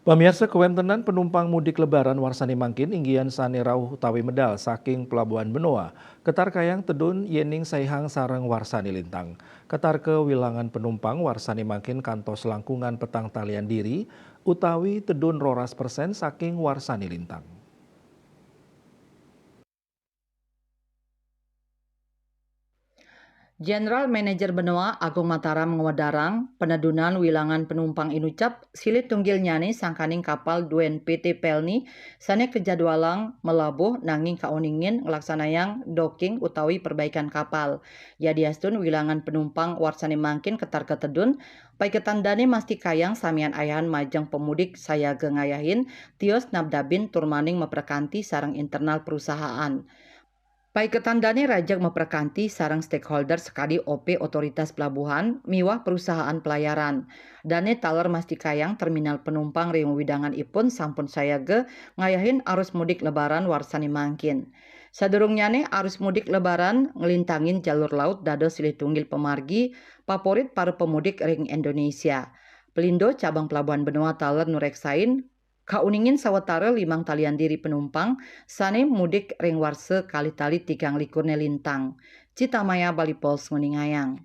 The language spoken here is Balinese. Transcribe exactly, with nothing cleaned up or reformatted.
Pamiarsa, kawentenan penumpang mudik lebaran warsani mangkin inggian sane rauh utawi medal saking Pelabuhan Benoa, ketarkayang tedun yening saihang sareng warsani lintang. Ketarka wilangan penumpang warsani mangkin kantos langkungan petang talian diri utawi tedun roras persen saking warsani lintang. General Manager Benoa Agung Mataram ngwedarang, penedunan wilangan penumpang inucap silih tunggilnyane sangkaning kapal duen P T Pelni sane kejadwalang melabuh nanging kauningin nglaksanayang docking utawi perbaikan kapal. Yadiastun wilangan penumpang warsane mangkin ketarka tedun, paiketan dane mastikayang samian ayahan majeng pemudik sayaga ngayahin tios nabdabin turmaning maprekanti sareng internal perusahaan. Paiketan dane rajeg maprekanti sareng stakeholder sakadi O P otoritas pelabuhan miwah perusahaan pelayaran. Dane taler mastikayang terminal penumpang ring wewidangan ipun sampun sayaga ngayahin arus mudik lebaran warsane mangkin. Sadurungnyane arus mudik lebaran nglintangin jalur laut dados silih tunggil pamargi paporit para pemudik ring Indonesia. Pelindo Cabang Pelabuhan Benoa taler nureksain kauningin sawatara limang talian diri penumpang sane mudik ring warsa kalih tali tigang likurne lintang. Citamaya Bali Post nguningayang.